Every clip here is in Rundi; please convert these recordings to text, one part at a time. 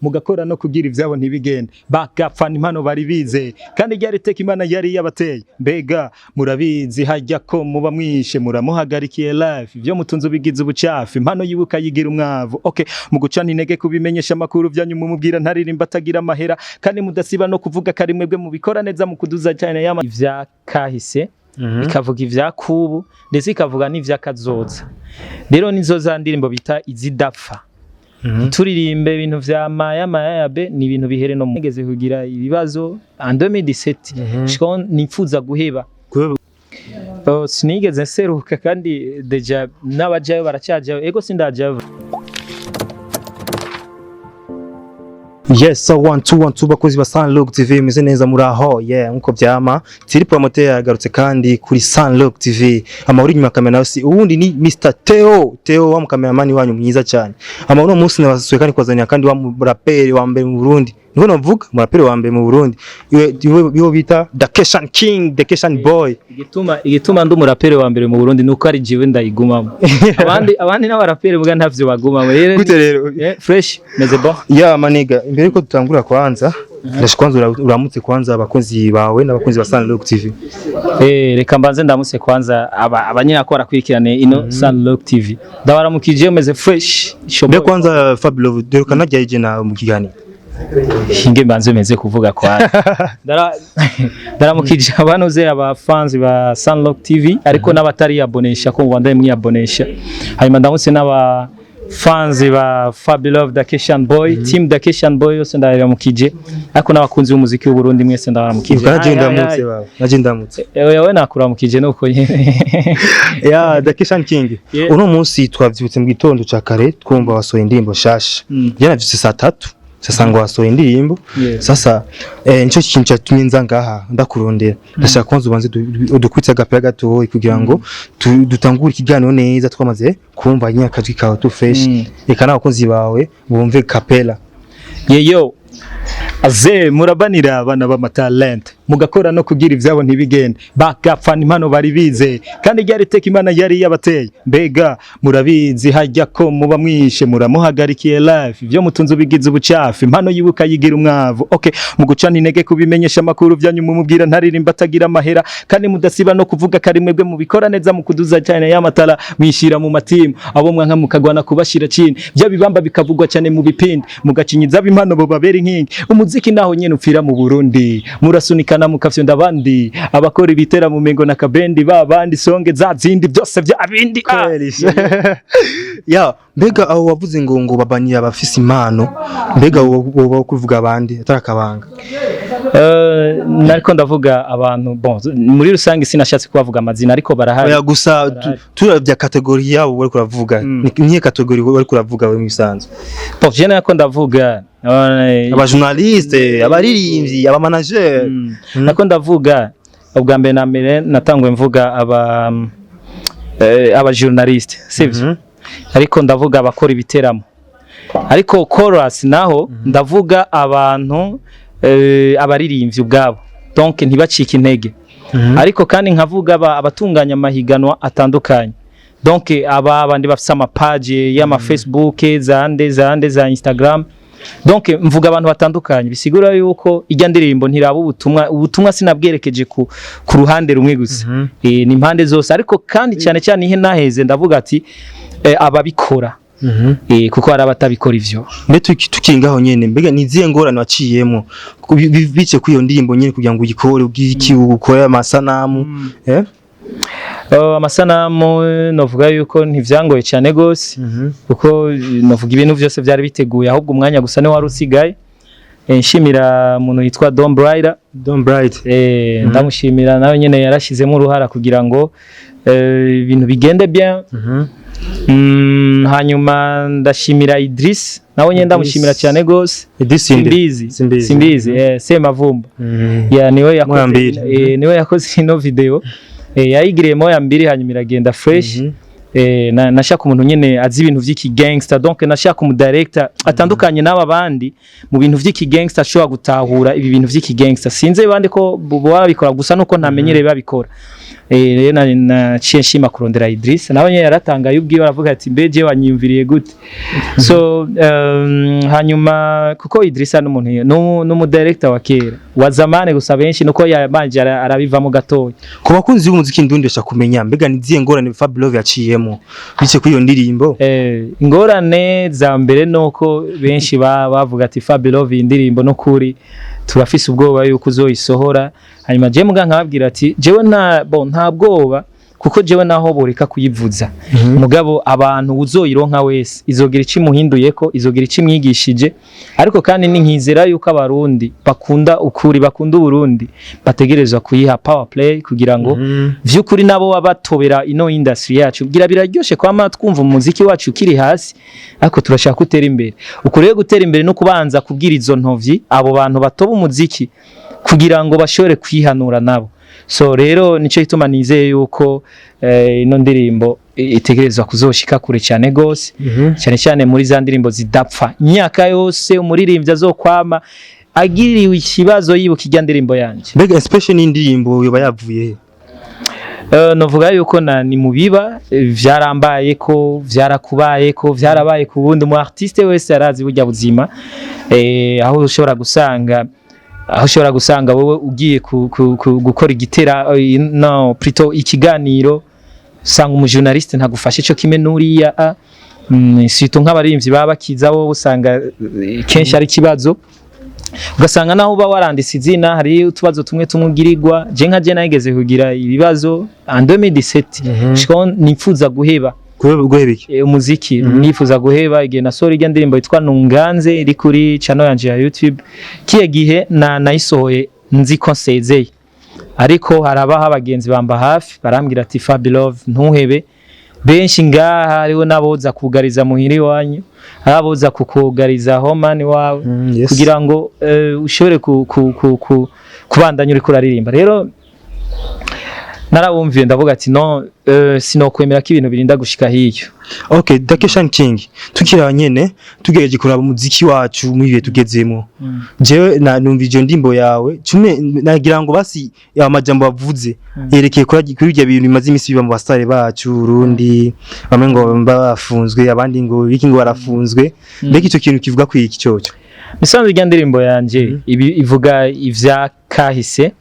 Mugakora no kugira ivyabo ntibigende, bagapfana impano bari bizeye, kandi ryari teka Imana yari yabateye. Mbega murabizi hajya ko muba mwishe, muramuhagarikiye life, ivyo mutunze ubigize ubucafu, impano yiwe ukayigira umwavu. Okay, mu gucana intege kubimenyesha amakuru vyanyu, mumubwira ntaririmba atagira amahera, kandi mudasiba no kuvuga ko ari mwebwe mubikora neza mu kuduza cyane yama Ivya kahise, ikavuga ivya kubu, ndetse ikavuga n'ivy'akazoza. Rero nizo za ndirimbo bita izidapfa. Turirimbe ibintu vya maya maya ya be, ni ibintu bihere no mugeze kugira ibibazo en 2017 shiko nifuza guheba. Oh, sinigeze nseruka, kandi déjà n'abajayo baracyajayo, ego sindajayo. Yes, so one two one two, bakozi ba Sunlook TV, meze neza, muri aho? Yeah, nkuko vyama Tiri Promoter yagarutse kandi kuri Sunlook TV. Amahoro, inyuma kamera nayo si uwundi ni Mr Theo Theo, wa mukameramani wanyu mwiza cyane. Ama uno munsi nabasuye kandi kwazanira kandi wa muraperi wa mbere mu Burundi, niko navuga, muraperi wa mbere mu Burundi, iwe iwe bita Dakeshan King, Dakeshan Boy. Igituma ndi umuraperi wa mbere mu Burundi nuko ari jewe ndayigumamo. Abandi n'abaraperi buga ntavyo bagumamo rero. Gute rero? Fresh, meze bon. Ya maniga, imbere yuko dutangura, kwanza ndashaka kwanza uramutse kwanza abakunzi bawe n'abakunzi ba Sunlook TV. Reka mbanze ndamutse kwanza aba abanyako barakurikirane ino Sunlock TV. Ndabaramukije, meze fresh. Mbe kwanza Fabio, deruka najyaje na mu kiganiro. Hinge mbanze meze kuvuga kwanza. Ndaramukije abanuze aba fans ba Sunlock TV, ariko n'abatari abonesha ko ngo mwiyabonesha. Hanyuma ndamutse n'aba fans ba Fabulove Dakeshan Boy, team Dakeshan Boy yose ndabaramukije. Ariko n'abakunzi b'umuziki w'u Burundi mwese ndabaramukije. Naje Ai, ai, ndamutse ai. bawe, naje ndamutse. Ewe yawe nakuramukije nuko nyene. Ya Dakeshan King, uno munsi twavyutse mu gitondo ca kare twumva wasohoye indirimbo nshasha. Je navyutse saa 3 sasa ngo wasohoye indirimbo. Sasa nico kintu cyatumye nza ngaha ndakurondera. Ndashaka kwanza ubanze udukwitse agapira gatoyi kugira ngo dutangure ikiganiro neza, twamaze kumva nyine akajwi kawe tu fresh. Reka n'abakunzi bawe bumve kapela. Yeyo aze murabanira abana b'amatalent, mugakora no kugira ivyabo ntibigende, bagapfana impano bari bizeye, kandi ryari teka Imana yari yabateye. Mbega murabizi hajya ko muba mwishe, muramuhagarikiye life, ivyo mutunze ubigize ubucafu, impano yiwe ukayigira umwavu. Okay, mu gucana intege kubimenyesha amakuru vyanyu, mumubwira ntaririmba atagira amahera, kandi mudasiba no kuvuga ko ari mwebwe mubikora neza mu kuduza cyane y'amatara, mwishira mu matimu abo mwanka mukagwana kubashira chini, bya bibamba bikavugwa cyane mu bipindi, mugacinyiza impano bo babera inkingi. Umuziki naho nyene upfira mu Burundi, murasunikana mukafyonda abandi, abakora ibitera mu mengo na kabendi ba bandi songe za zindi byose bya bindi. Ah! Kweli. Ya, mbega aho wavuze ngo babanira abafise impano, mbega woba kuvuga abandi atari akabanga? Nariko ndavuga abantu, bon, muri rusange sinashatse kubavuga amazina, ariko barahari. Oya, gusa turavya catégorie yabo bari kuravuga, niye catégorie bari kuravuga we misanzwe? Bon, je nariko ndavuga Aba journaliste, abaririmbyi, aba manager? Nako ndavuga ubwa mbere na mbere natanguye mvuga aba journaliste, sivyo? Ariko ndavuga abakora ibiteramo, ariko chorus naho ndavuga abantu, abaririmbyi ubwabo, donc ntibacike intege. Ariko kandi nkavuga abatunganya amahiganwa atandukanye, donc aba bandi bafise amapaje y'ama Facebook, zande zande za Instagram. Donc mvuga abantu batandukanye, bisigura yuko ijya ndirimbo ntiraba ubutumwa sinabwerekeje ku ruhande rumwe gusa. Ni impande zose, ariko kandi cyane cyane ihe naheze ndavuga ati ababikora, kuko hari abatabikora ivyo. Mbe tukiri ngaho nyene, mbega ni izihe ngorane waciyemo bice kuri iyo ndirimbo nyene kugira ngo uyikore, ubwire iki, ukore amasanamu? Amasanamu novuga yuko ntivyangoye cyane gose, kuko novuga ibintu vyose vyari biteguye, ahubwo umwanya gusa niwe wari usigaye. Nshimira umuntu yitwa Don Brighter. Don Bright. Ndamushimira nawe nyene yarashizemo uruhara kugira ngo ibintu bigende bien. Hanyuma ndashimira Idris, nawe nyene ndamushimira cyane gose. Idris Inde. Simbizi. Simbizi. Simbizi, Semavumba. Ya, niwe yakoze Moya mbiri. Niwe yakoze ino video, yayigiriye moya mbiri, hanyuma iragenda fresh. Nashaka umuntu nyene azi ibintu vy'iki gangster, donc nashaka umu director atandukanye n'aba bandi mu bintu vy'iki gangster, ashobora gutahura ibi bintu vy'iki gangster. Sinzi bandi ko babikora, gusa nuko ntamenyereye babikora. Rero naciye nshima kurondera Idris, nawe nyene yaratangaye ubwiwe, aravuga ati: "Mbe je wanyiyumviriye gute?" So hanyuma kuko Idrissa n'umuntu n'umu director wa kera wa zamani, gusa benshi nuko yabanje arabivamo gatoya. Ku bakunzi b'umuziki ndundi bashaka kumenya, mbega ni izihe ngorane Fab Love yaciyemo bice kuri iyo ndirimbo? Ingorane za mbere nuko benshi bavuga ati: "Fab Love, iyi ndirimbo n'ukuri turafise ubwoba yuko uzoyisohora." Hanyuma je muga nkababwira ati: "Jewe nta bon, nta bwoba, kuko jewe naho boreka kuyivuza, mugabo abantu uzoyironka wese izogira ico imuhinduyeko, izogira ico imwigishije." Ariko kandi ni nkizera yuko Abarundi bakunda ukuri, bakunda Uburundi, bategerezwa kuyiha power play kugira ngo vy'ukuri nabo baba batobera ino industry yacu. Bwira biraryoshe kwama twumva umuziki wacu ukiri hasi, ariko turashaka gutera imbere. Uko rero gutera imbere no kubanza kubwira izo ntovyi, abo bantu batoba umuziki, kugira ngo bashobore kwihanura nabo. So rero nico gituma nizeye yuko ino ndirimbo itegerezwa kuzoshika kure cyane gose, cyane cyane muri za ndirimbo zidapfa imyaka yose, umuririmbyi azokwama agiriwe ikibazo yibuka irya ndirimbo yanje. Mbega inspiration y'indirimbo yoba yavuye he? Novuga yuko na ni mubiba vyarambaye ko vyarakubaye ko vyarabaye ku wundi mu artiste wese arazi burya buzima, aho ushobora gusanga wowe ugiye gukora igitera, no plutôt ikiganiro, usanga umu journaliste ntagufashe cyo kimwe nuriya surtout nk'abaririmbyi baba bakiza, wowe usanga kenshi ari ikibazo, ugasanga naho uba waranditse izina hari utubazo tumwe tumwe ugirirwa. Je nka je nageze kugira ibibazo en 2017, gushikaho nifuza guheba. Guheba iki? Umuziki. Nifuza guheba igihe nasohora irya ndirimbo yitwa Nunganze, iri kuri channel yanje ya YouTube. Kiye gihe na nayisohoye nzi ko nsezeye, ariko harabaho abagenzi bamba hafi, barambwira ati: "Fabilove, ntuhebe. Benshi ngaha hariho n'aboza kugariza muhira iwanyu, hari aboza kukugariza homani wawe kugira ngo ushobore kubandanya uriko uraririmba." Rero narabumviye, ndavuga ati: "No, sinokwemera ko ibintu birinda gushika hiyo." Okay, Dakeshan King, tukiri nyene tugerageje kuraba umuziki wacu mu bihe tugezemo, jewe na numva iyo ndimbo yawe cume nagira ngo basi ya majambo bavuze yerekeye kuri ibyo bintu bimaze imisi biba mu basitare bacu Burundi, bamwe ngo bafunzwe, abandi ngo biki ngo barafunzwe. Mbega ico kintu kivuga ku iki cyoco? Misanzu irya ndirimbo yanje ibi ivuga ivya kahise,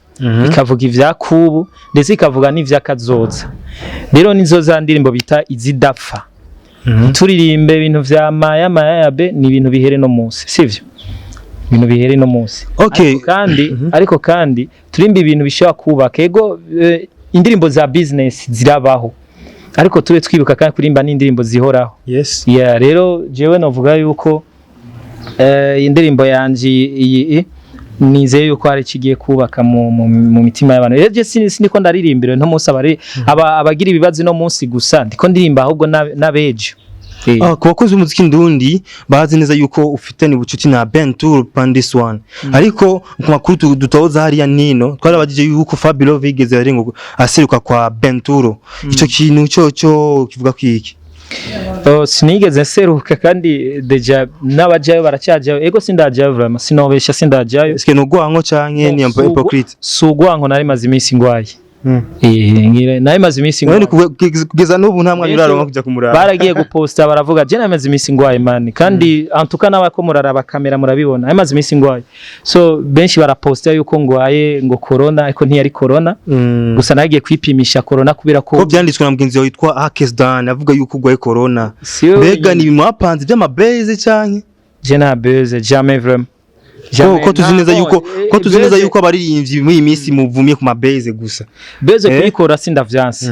ikavuga ivya kubu, ndetse ikavuga n'ivya kazoza. Rero nizo za ndirimbo bita izidapfa. Turirimbe ibintu vya maya maya ya be, ni ibintu bihere no munsi, sivyo? Ibintu bihere no munsi. Ariko kandi turimba ibintu bishobora kubaka. Ego, indirimbo za business zirabaho, ariko tube twibuka kandi kurimba n'indirimbo zihoraho. Yeah, rero jewe novuga yuko indirimbo yanje iyi nizeye yuko hari ikigiye kubaka mu mitima y'abantu. Rero je siniko ndaririmbira no munsi abari abagira ibibazo no munsi gusa, ndiko ndirimba ahubwo n'abejo. Ah, ku bakozi b'umuziki ndundi bazi neza yuko ufitanye ubucuti na Bentour Pandis One, ariko ku makuru dutoza hariya nino twarabagije yuko Fabio yigeze arenga aseruka kwa Benturo. Ico kintu cyo kivuga kwiki? Oh, sinigeze nseruka, kandi déjà n'abajayo baracyajayo. Ego, sindajayo vraiment, sinobesha, sindajayo. Eske no gwanko canke ni hypocrite? Si ugwanko, nari maze iminsi ngwaye. Nari maze iminsi None ngwaye. kugeza n'ubu nta mwanya uraronka kuja kumuraba? Baragiye guposta baravuga je namaze iminsi ngwaye man, kandi en tout cas n'abako muraraba kamera murabibona, nari maze iminsi ngwaye. So benshi baraposta yuko ngwaye ngo corona, ariko ntiyari corona. Gusa nagiye kwipimisha corona kubera ko Ko byanditswe na mugenzi wawe witwa Akes Dan avuga yuko ugwaye corona. Siwe Mbega wenyine. ni mwapanze by'amabeze canke? Je nta buzz, jamais vraiment. Ko Jamais. ko tuzi neza yuko ko tuzi neza Buzz- yuko abaririmbyi muri iyi minsi muvumye ku mabeze gusa. Buzz kuyikora sindavyanse,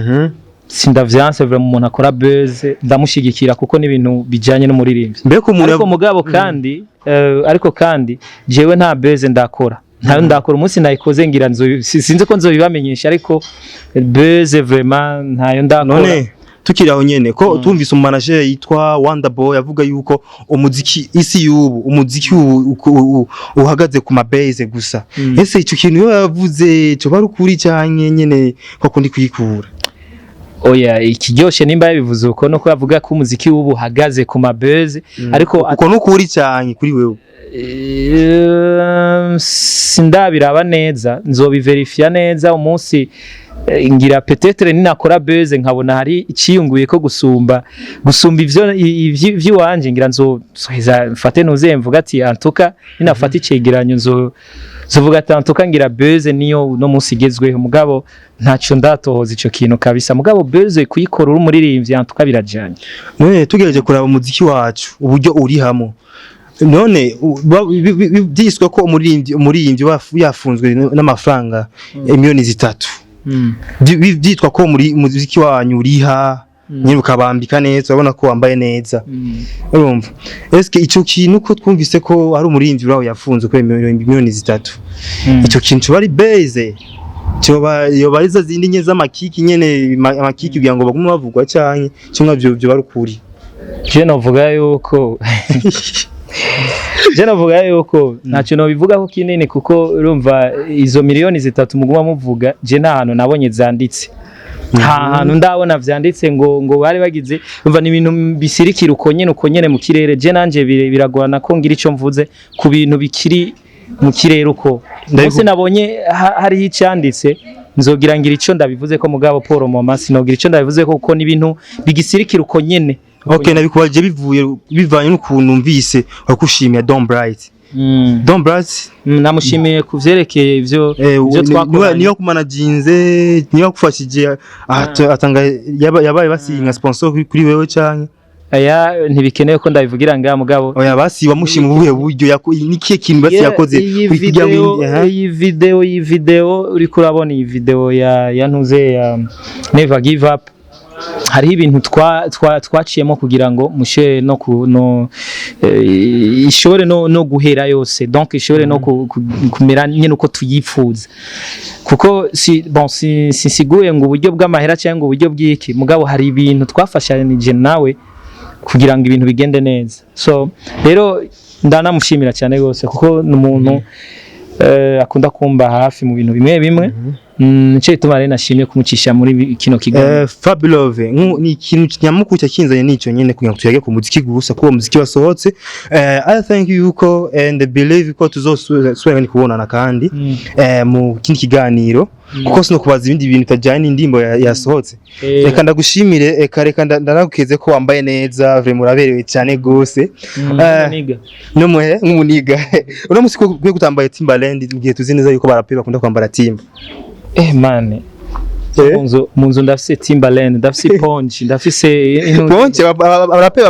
sindavyanse vraiment. Umuntu akora buzz ndamushigikira, kuko n'ibintu bijanye n'umuririmbyi. Mbega umuntu Ariko mugabo kandi ariko kandi jewe nta buzz ndakora, ntayo ndakora. Umunsi nayikoze ngira sinzi ko nzobibamenyesha, ariko buzz vraiment ntayo ndakora. None tukiri aho nyene, ko tumvise umumanager yitwa Wonder Boy avuga yuko umuziki isi y'ubu, umuziki ubu uhagaze ku mabeze gusa, ese ico kintu iyo yavuze cyo bari ukuri canke nyene ko kundi kuyikura? Oya, ikiryoshe nimba yabivuze uko, nuko yavuga ko umuziki w'ubu uhagaze ku ma buzz, ariko Uko nukuri cyane kuri wewe? Sindabiraba neza, nzobiverifiya neza umunsi ngira peut-être ninakora buzz nkabona hari iciyunguye ko gusumba ivyo ivy'iwanje, ngira nzoheza mfate nuze mvuga ati antuka ninafata icegeranyo nzovuga ati antuka ngira buzz niyo no munsi igezweho. Mugabo ntaco ndatohoza ico kintu kabisa, mugabo buzz kuyikora uri umuririmbyi antuka birajanye. None tugerageje kuraba umuziki wacu uburyo uri hamo, none byiswe ko umuririmbyi yafunzwe n'amafaranga 3 miliyoni. Byitwa ko muri umuziki wanyu uriha nyine ukabambika neza, urabona ko wambaye neza. Urumva, eske ico kintu ko twumvise ko hari umuririmbyi uraho yafunzwe kubera 3 miliyoni, ico kintu coba ari buzz, coba yoba ari za zindi nye z'amakiki nyene, amakiki kugira ngo bagume bavugwa, canke cyangwa byo bari ukuri? Je novuga yuko ntacyo nobivugaho kinini, kuko urumva izo 3 miliyoni muguma muvuga, je nta hantu nabonye zanditse, nta hantu ndabona vyanditse ngo bari bagize. Urumva ni ibintu bisirikira uko nyene mu kirere. Je nanje biragorana ko ngira ico mvuze ku bintu bikiri mu kirere uko. Munsi nabonye hariho icyanditse, nzogira ngira ico ndabivuze ko, mugabo pour le moment sinogira ico ndabivuze ko, kuko ni ibintu bigisirikira uko nyene. Okay, nabikubaje bivuye bivanye n'ukuntu numvise wakushimiye Don Bright. Don Bright. Namushimiye ku vyerekeye ivyo ivyo twakoranye. Niyo kumanaginze, niyo yakufashije, atanga yabaye basi nka sponsor kuri wewe canke? Aya, ntibikenewe ko ndabivugira ngaha, mugabo Oya, basi wamushima ubuhe buryo? Nikihe kintu basi yakoze iyi kugira ngo video, iyi video uriko urabona, iyi video ya ntuze ya Never Give Up, hariho ibintu twaciyemo kugira ngo mushe no ku, no ishobore no guhera yose, donc ishobore no kumera nyene uko tuyifuza, kuko si bon si siguye ngo uburyo bw'amahera cyangwa uburyo bw'iki, mugabo hari ibintu twafashanije nawe kugira ngo ibintu bigende neza. So rero ndanamushimira cyane rwose, kuko ni umuntu akunda kumba hafi mu bintu bimwe bimwe. Nico gituma rero nashimye kumucisha muri kino kiganiro. Fabulove, ni ikintu nyamukuru cyakinzanye nico nyene kugira ngo tuyage ku muziki gusa, kuko muziki wasohotse. I thank you ko and believe ko tuzosubira kubonana kandi mu kindi kiganiro, kuko sino kubaza ibindi bintu bitajyanye n'indimbo yasohotse. Reka ndagushimire, reka ndanagukeze ko wambaye neza, vraiment uraberewe cyane gose. Niga. No muhe nk'umuniga uno musi ko kutambaye Timberland, mu gihe tuzi neza yuko barape bakunda kwambara Timber? Man, mu nzu ndafise Timberland, ndafise Ponche, ndafise Ponche, abarape.